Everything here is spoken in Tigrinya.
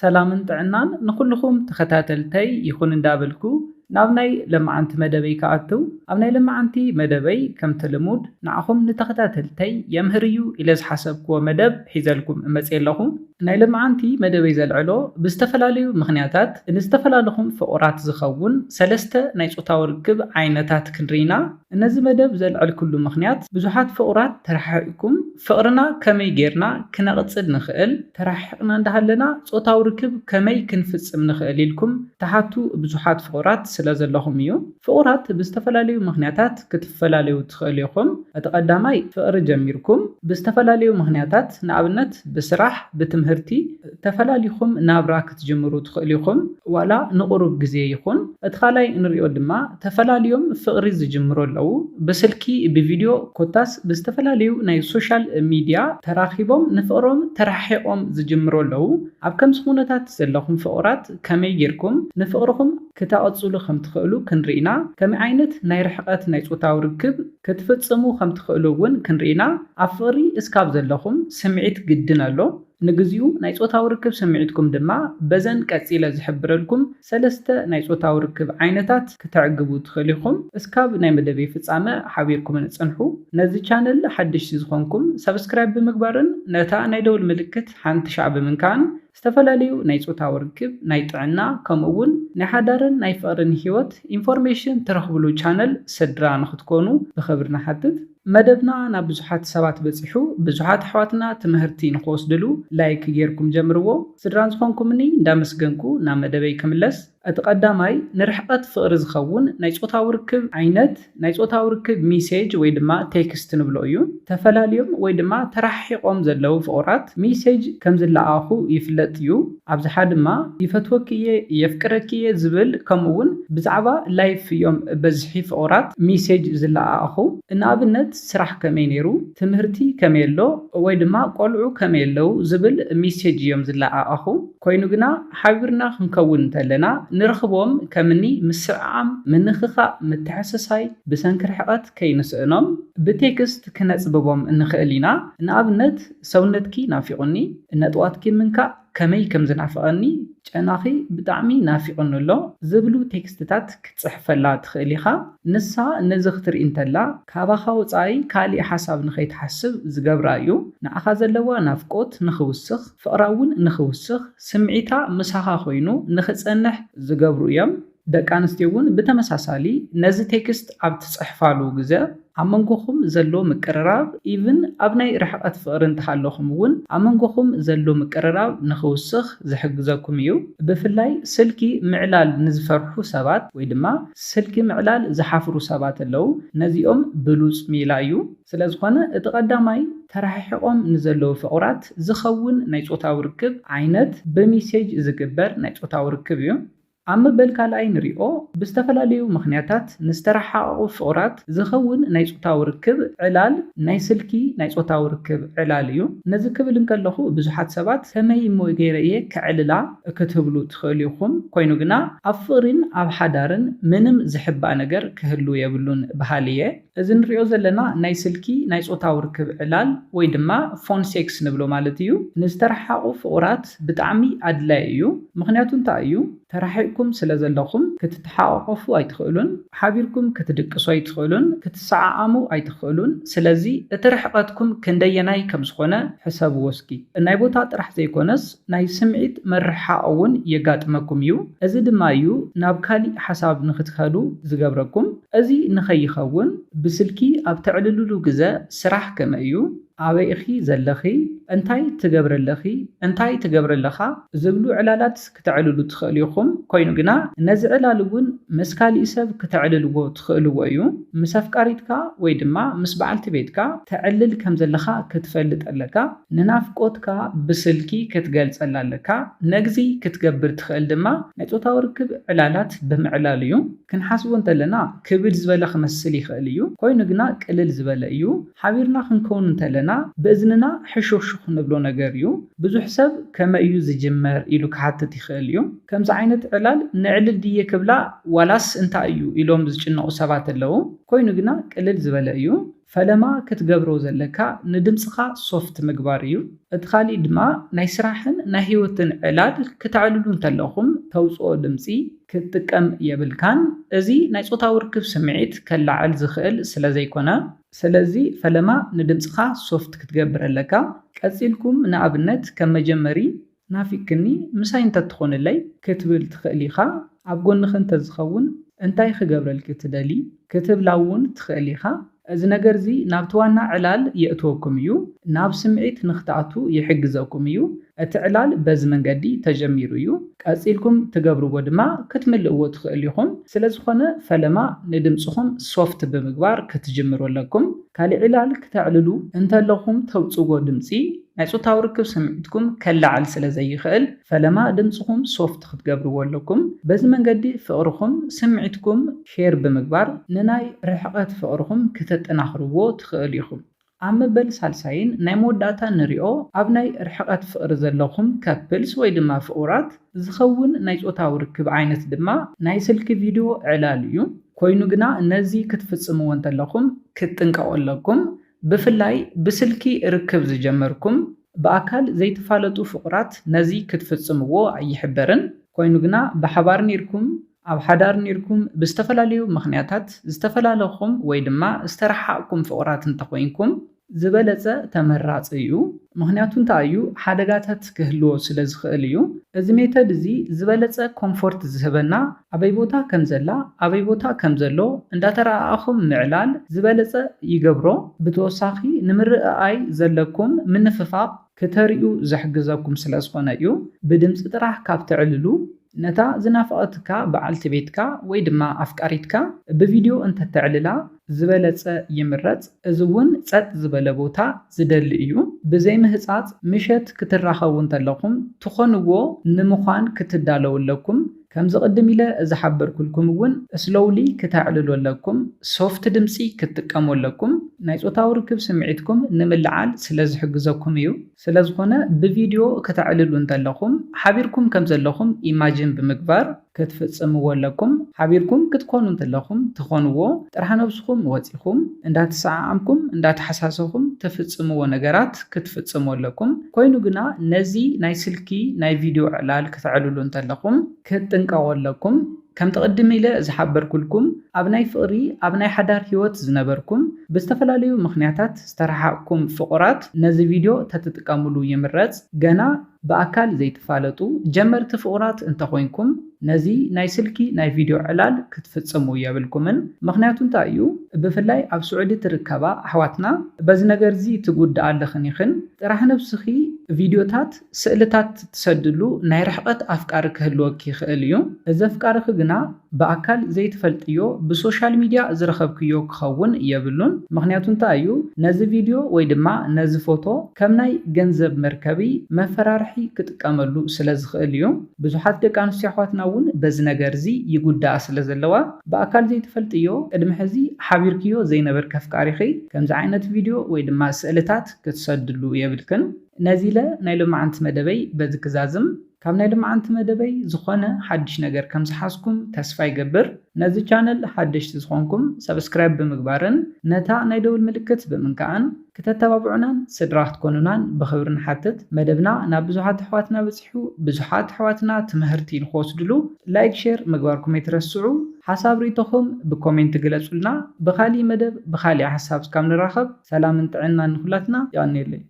ሰላምን ጥዕናን ንኹልኹም ተኸታተልተይ ይኹን እንዳበልኩ፣ ናብ ናይ ለማዓንቲ መደበይ ክኣቱ። ኣብ ናይ ለማዓንቲ መደበይ ከምቲ ልሙድ ንዓኹም ንተኸታተልተይ የምህር እዩ ኢለ ዝሓሰብክዎ መደብ ሒዘልኩም እመጽእ ኣለኹ። ናይ ለማዓንቲ መደበይ ዘልዕሎ ብዝተፈላለዩ ምኽንያታት ንዝተፈላለኹም ፍቑራት ዝኸውን ሰለስተ ናይ ጾታዊ ርክብ ዓይነታት ክንርኢና። ነዚ መደብ ዘልዐልኩሉ ምኽንያት ብዙሓት ፍቑራት ተረሓሒቕኩም ፍቕርና ከመይ ጌርና ክነቕጽል ንኽእል፣ ተረሓሒቕና እንዳሃለና ጾታዊ ርክብ ከመይ ክንፍጽም ንኽእል ኢልኩም ትሓቱ ብዙሓት ፍቑራት ስለ ዘለኹም እዩ። ፍቑራት ብዝተፈላለዩ ምኽንያታት ክትፈላለዩ ትኽእሉ ኢኹም። እቲ ቀዳማይ ፍቕሪ ጀሚርኩም ብዝተፈላለዩ ምኽንያታት ንኣብነት ብስራሕ፣ ብትምህርቲ፣ ተፈላሊኹም ናብራ ክትጅምሩ ትኽእሉ ኢኹም፣ ዋላ ንቑሩብ ግዜ ይኹን። እቲ ካልኣይ እንሪኦ ድማ ተፈላልዮም ፍቕሪ ዝጅምሩ ኣለዉ። ብስልኪ፣ ብቪድዮ ኮታስ ብዝተፈላለዩ ናይ ሶሻል ሚድያ ተራኺቦም ንፍቕሮም ተራሒቖም ዝጅምሩ ኣለዉ። ኣብ ከምዚ ኩነታት ዘለኹም ፍቑራት ከመይ ጌርኩም ንፍቕርኹም ክተቐጽሉ ከም ትኽእሉ ክንርኢና፣ ከመይ ዓይነት ናይ ርሕቐት ናይ ጾታዊ ርክብ ክትፍጽሙ ከም ትኽእሉ እውን ክንርኢና፣ ኣብ ፍቕሪ እስካብ ዘለኹም ስምዒት ግድን ኣሎ። ንግዚኡ ናይ ጾታዊ ርክብ ስምዒትኩም ድማ በዘን ቀጺለ ዝሕብረልኩም ሰለስተ ናይ ጾታዊ ርክብ ዓይነታት ክተዕግቡ ትኽእሉ ኢኹም። እስካብ ናይ መደበይ ፍጻመ ሓቢርኩምኒ ጽንሑ። ነዚ ቻነል ሓደሽቲ ዝኾንኩም ሰብስክራይብ ብምግባርን ነታ ናይ ደውል ምልክት ሓንቲ ሻዕ ብምንካን ዝተፈላለዩ ናይ ጾታዊ ርክብ፣ ናይ ጥዕና፣ ከምኡ እውን ናይ ሓዳርን ናይ ፍቕርን ህይወት ኢንፎርሜሽን ትረኽብሉ ቻነል ስድራ ንኽትኮኑ ብኽብሪ ንሓትት። መደብና ናብ ብዙሓት ሰባት በጺሑ፣ ብዙሓት ኣሕዋትና ትምህርቲ ንኽወስድሉ ላይክ ጌርኩም ጀምርዎ። ስድራ ዝኾንኩምኒ እንዳመስገንኩ ናብ መደበይ ክምለስ። እቲ ቀዳማይ ንርሕቀት ፍቕሪ ዝኸውን ናይ ጾታዊ ርክብ ዓይነት፣ ናይ ጾታዊ ርክብ ሚሴጅ ወይ ድማ ቴክስት ንብሎ እዩ። ተፈላልዮም ወይ ድማ ተረሓሒቖም ዘለዉ ፍቑራት ሚሴጅ ከም ዝለኣኹ ይፍለጥ እዩ። ኣብዝሓ ድማ ይፈትወኪ እየ፣ የፍቅረኪ እየ ዝብል፣ ከምኡ እውን ብዛዕባ ላይፍ እዮም በዝሒ ፍቑራት ሚሴጅ ዝለኣኣኹ። ንኣብነት ስራሕ ከመይ ነይሩ፣ ትምህርቲ ከመይ ኣሎ፣ ወይ ድማ ቆልዑ ከመይ ኣለዉ ዝብል ሚሴጅ እዮም ዝለኣኣኹ። ኮይኑ ግና ሓቢርና ክንከውን እንተለና ንረኽቦም ከምኒ ምስዕዓም፣ ምንኽኻእ፣ ምትሕስሳይ ብሰንኪ ርሕቐት ከይንስእኖም ብቴክስት ክነጽብቦም ንኽእል ኢና። ንኣብነት ሰውነትኪ ናፊቑኒ፣ ነጥዋትኪ ምንካእ ከመይ ከም ዝናፍቐኒ፣ ጨናኺ ብጣዕሚ ናፊቑኒ ኣሎ ዝብሉ ቴክስትታት ክትጽሕፈላ ትኽእል ኢኻ። ንሳ ነዚ ክትርኢ እንተላ ካባኻ ወጻኢ ካሊእ ሓሳብ ንኸይትሓስብ ዝገብራ እዩ። ንዓኻ ዘለዋ ናፍቆት ንኽውስኽ፣ ፍቕራ እውን ንኽውስኽ፣ ስምዒታ ምሳኻ ኮይኑ ንኽጸንሕ ዝገብሩ እዮም። ደቂ ኣንስትዮ እውን ብተመሳሳሊ ነዚ ቴክስት ኣብ ትጽሕፋሉ ግዘ ኣብ መንጎኹም ዘሎ ምቅርራብ፣ ኢቭን ኣብ ናይ ርሕቐት ፍቕሪ እንተሃለኹም እውን ኣብ መንጎኹም ዘሎ ምቅርራብ ንኽውስኽ ዝሕግዘኩም እዩ። ብፍላይ ስልኪ ምዕላል ንዝፈርሑ ሰባት ወይ ድማ ስልኪ ምዕላል ዝሓፍሩ ሰባት ኣለዉ። ነዚኦም ብሉጽ ሜላ እዩ። ስለ ዝኾነ እቲ ቀዳማይ ተረሓሒቖም ንዘለዉ ፍቑራት ዝኸውን ናይ ጾታዊ ርክብ ዓይነት ብሚሴጅ ዝግበር ናይ ጾታዊ ርክብ እዩ። ኣብ መበል ካልኣይ ንሪኦ ብዝተፈላለዩ ምኽንያታት ንዝተረሓቐቑ ፍቑራት ዝኸውን ናይ ጾታዊ ርክብ ዕላል ናይ ስልኪ ናይ ጾታዊ ርክብ ዕላል እዩ። ነዚ ክብል እንከለኹ ብዙሓት ሰባት ከመይ እሞ ገይረ እየ ከዕልላ ክትብሉ ትኽእሉ ኢኹም። ኮይኑ ግና ኣብ ፍቕሪን ኣብ ሓዳርን ምንም ዝሕባእ ነገር ክህሉ የብሉን በሃሊ እየ። እዚ ንሪኦ ዘለና ናይ ስልኪ ናይ ጾታዊ ርክብ ዕላል ወይ ድማ ፎን ሴክስ ንብሎ ማለት እዩ። ንዝተረሓቑ ፍቑራት ብጣዕሚ ኣድላዪ እዩ። ምኽንያቱ እንታይ እዩ? ተረሓሒቕኩም ስለ ዘለኹም ክትተሓቋቆፉ ኣይትኽእሉን፣ ሓቢርኩም ክትድቅሱ ኣይትኽእሉን፣ ክትሰዓዓሙ ኣይትኽእሉን። ስለዚ እቲ ርሕቐትኩም ክንደየናይ ከም ዝኾነ ሕሰብዎ እስኪ። ናይ ቦታ ጥራሕ ዘይኮነስ ናይ ስምዒት ምርሕሓቕ እውን የጋጥመኩም እዩ። እዚ ድማ እዩ ናብ ካሊእ ሓሳብ ንኽትኸዱ ዝገብረኩም። እዚ ንኸይኸውን ብስልኪ ኣብ ተዕልልሉ ግዘ ስራሕ ከመይ እዩ? ኣበይ ኢኺ ዘለኺ? እንታይ ትገብሪ ኣለኺ? እንታይ ትገብሪ ኣለኻ? ዝብሉ ዕላላት ክተዕልሉ ትኽእሉ ኢኹም። ኮይኑ ግና ነዚ ዕላል እውን ምስ ካሊእ ሰብ ክተዕልልዎ ትኽእልዎ እዩ። ምስ ኣፍቃሪትካ ወይ ድማ ምስ በዓልቲ ቤትካ ተዕልል ከም ዘለኻ ክትፈልጥ ኣለካ። ንናፍቆትካ ብስልኪ ክትገልጸላ ኣለካ። ነግዚ ክትገብር ትኽእል ድማ ናይ ጾታዊ ርክብ ዕላላት ብምዕላል እዩ። ክንሓስቦ እንተለና ክብድ ዝበለ ክመስል ይኽእል እዩ። ኮይኑ ግና ቅልል ዝበለ እዩ። ሓቢርና ክንከውን እንተለና ብእዝንና ሕሹኽሹኽ ንብሎ ነገር እዩ። ብዙሕ ሰብ ከመይ እዩ ዝጅመር ኢሉ ክሓትት ይኽእል እዩ። ከምዚ ዓይነት ዕላል ነዕልል ድየ ክብላ ዋላስ እንታይ እዩ ኢሎም ዝጭነቑ ሰባት ኣለዉ። ኮይኑ ግና ቅልል ዝበለ እዩ። ፈለማ ክትገብሮ ዘለካ ንድምፅኻ ሶፍት ምግባር እዩ። እቲ ካሊእ ድማ ናይ ስራሕን ናይ ህይወትን ዕላል ክተዕልሉ እንተለኹም ተውፅኦ ድምፂ ክትጥቀም የብልካን። እዚ ናይ ፆታዊ ርክብ ስምዒት ከላዕል ዝኽእል ስለ ዘይኮነ፣ ስለዚ ፈለማ ንድምፅኻ ሶፍት ክትገብር ኣለካ። ቀፂልኩም ንኣብነት ከም መጀመሪ ናፊቅክኒ ምሳይ እንተትኾንለይ ክትብል ትኽእል ኢኻ። ኣብ ጎንኺ እንተዝኸውን እንታይ ክገብረልኪ ትደሊ ክትብላ እውን ትኽእል ኢኻ። እዚ ነገር እዚ ናብቲ ዋና ዕላል የእትወኩም እዩ። ናብ ስምዒት ንክትኣቱ ይሕግዘኩም እዩ። እቲ ዕላል በዚ መንገዲ ተጀሚሩ እዩ። ቀጺልኩም ትገብርዎ ድማ ክትምልእዎ ትኽእሉ ኢኹም። ስለ ዝኾነ ፈለማ ንድምጽኹም ሶፍት ብምግባር ክትጅምሩ ኣለኩም። ካሊእ ዕላል ክተዕልሉ እንተለኹም ተውጽዎ ድምጺ ናይ ጾታዊ ርክብ ስምዒትኩም ከለዓል ስለ ዘይኽእል ፈለማ ድምጽኹም ሶፍት ክትገብርዎ ኣለኩም። በዚ መንገዲ ፍቕርኹም ስምዒትኩም ሼር ብምግባር ንናይ ርሕቐት ፍቕርኹም ክተጠናኽርዎ ትኽእሉ ኢኹም። ኣብ መበል ሳልሳይን ናይ መወዳእታ ንሪኦ ኣብ ናይ ርሕቐት ፍቕሪ ዘለኹም ከፕልስ ወይ ድማ ፍቑራት ዝኸውን ናይ ጾታዊ ርክብ ዓይነት ድማ ናይ ስልኪ ቪድዮ ዕላል እዩ። ኮይኑ ግና ነዚ ክትፍጽምዎ እንተለኹም ክትጥንቀቑ ኣለኩም። ብፍላይ ብስልኪ ርክብ ዝጀመርኩም ብኣካል ዘይትፋለጡ ፍቑራት ነዚ ክትፍጽምዎ ኣይሕበርን። ኮይኑ ግና ብሓባር ኔርኩም ኣብ ሓዳር ኔርኩም ብዝተፈላለዩ ምኽንያታት ዝተፈላለኹም ወይ ድማ ዝተረሓቕኩም ፍቑራት እንተኾይንኩም ዝበለጸ ተመራጺ እዩ። ምኽንያቱ እንታይ እዩ? ሓደጋታት ክህልዎ ስለ ዝኽእል እዩ። እዚ ሜተድ እዚ ዝበለጸ ኮምፎርት ዝህበና ኣበይ ቦታ ከም ዘላ ኣበይ ቦታ ከም ዘሎ እንዳተረኣኣኹም ምዕላል ዝበለጸ ይገብሮ። ብተወሳኺ ንምርኣኣይ ዘለኩም ምንፍፋቕ ክተርእዩ ዘሕግዘኩም ስለ ዝኾነ እዩ። ብድምጺ ጥራሕ ካብ ተዕልሉ ነታ ዝናፈቐትካ በዓልቲ ቤትካ ወይ ድማ ኣፍቃሪትካ ብቪድዮ እንተተዕልላ ዝበለጸ ይምረጽ። እዚ እውን ጸጥ ዝበለ ቦታ ዝደሊ እዩ። ብዘይ ምህጻጽ ምሸት ክትራኸቡ እንተለኹም ትኾንዎ ንምዃን ክትዳለዉ ኣለኩም። ከምዚ ቅድም ኢለ ዝሓበርኩልኩም እውን ስሎውሊ ክተዕልሉ ኣለኩም። ሶፍት ድምጺ ክትጥቀሙ ኣለኩም። ናይ ጾታዊ ርክብ ስምዒትኩም ንምልዓል ስለ ዝሕግዘኩም እዩ። ስለ ዝኾነ ብቪድዮ ክተዕልሉ እንተለኹም ሓቢርኩም ከም ዘለኹም ኢማጂን ብምግባር ክትፍጽምዎ ኣለኩም። ሓቢርኩም ክትኮኑ እንተለኹም ትኾንዎ ጥራሕ ነብስኹም ወጺኹም እንዳተሰዓዓምኩም እንዳተሓሳሰኹም ትፍጽምዎ ነገራት ክትፍጽሙ ኣለኩም። ኮይኑ ግና ነዚ ናይ ስልኪ ናይ ቪድዮ ዕላል ክተዕልሉ እንተለኹም ክትጥንቀቑ ኣለኩም። ከምቲ ቅድም ኢለ ዝሓበርኩልኩም ኣብ ናይ ፍቕሪ ኣብ ናይ ሓዳር ህይወት ዝነበርኩም ብዝተፈላለዩ ምኽንያታት ዝተረሓቕኩም ፍቑራት ነዚ ቪድዮ ተትጥቀምሉ ይምረጽ። ገና ብኣካል ዘይትፋለጡ ጀመርቲ ፍቑራት እንተኾይንኩም ነዚ ናይ ስልኪ ናይ ቪድዮ ዕላል ክትፍጽሙ የብልኩምን። ምኽንያቱ እንታይ እዩ? ብፍላይ ኣብ ስዑዲ ትርከባ ኣሕዋትና በዚ ነገር እዚ ትጉድኣ ኣለኽን ኢኽን። ጥራሕ ነብስኺ ቪድዮታት፣ ስእልታት ትሰድሉ ናይ ርሕቐት ኣፍቃሪ ክህልወኪ ይኽእል እዩ። እዚ ኣፍቃርኺ ግና ብኣካል ዘይትፈልጥዮ ብሶሻል ሚድያ ዝረኸብክዮ ክኸውን የብሉን። ምኽንያቱ እንታይ እዩ? ነዚ ቪድዮ ወይ ድማ ነዚ ፎቶ ከም ናይ ገንዘብ መርከቢ መፈራርሒ ክጥቀመሉ ስለ ዝኽእል እዩ። ብዙሓት ደቂ ኣንስትዮ ኣሕዋትና እውን በዚ ነገር እዚ ይጉዳኣ ስለ ዘለዋ ብኣካል ዘይትፈልጥዮ ቅድሚ ሕዚ ሓቢርክዮ ዘይነበርኪ ኣፍቃሪኺ ከምዚ ዓይነት ቪድዮ ወይ ድማ ስእልታት ክትሰድሉ የብልክን። ነዚ ኢለ ናይ ሎማዓንቲ መደበይ በዚ ክዛዝም። ካብ ናይ ሎማዓንቲ መደበይ ዝኾነ ሓድሽ ነገር ከም ዝሓዝኩም ተስፋ ይገብር። ነዚ ቻነል ሓደሽቲ ዝኾንኩም ሰብስክራይብ ብምግባርን ነታ ናይ ደውል ምልክት ብምንካእን ክተተባብዑናን ስድራ ክትኮኑናን ብኽብሪ ንሓትት። መደብና ናብ ብዙሓት ኣሕዋትና በጺሑ፣ ብዙሓት ኣሕዋትና ትምህርቲ ንክወስድሉ ላይክ፣ ሼር ምግባርኩም ኣይትረስዑ። ሓሳብ ርእይቶኹም ብኮሜንት ግለጹልና። ብኻሊእ መደብ ብኻሊእ ሓሳብ እስካብ ንራኸብ ሰላምን ጥዕናን ንኹላትና። የቐንየለይ።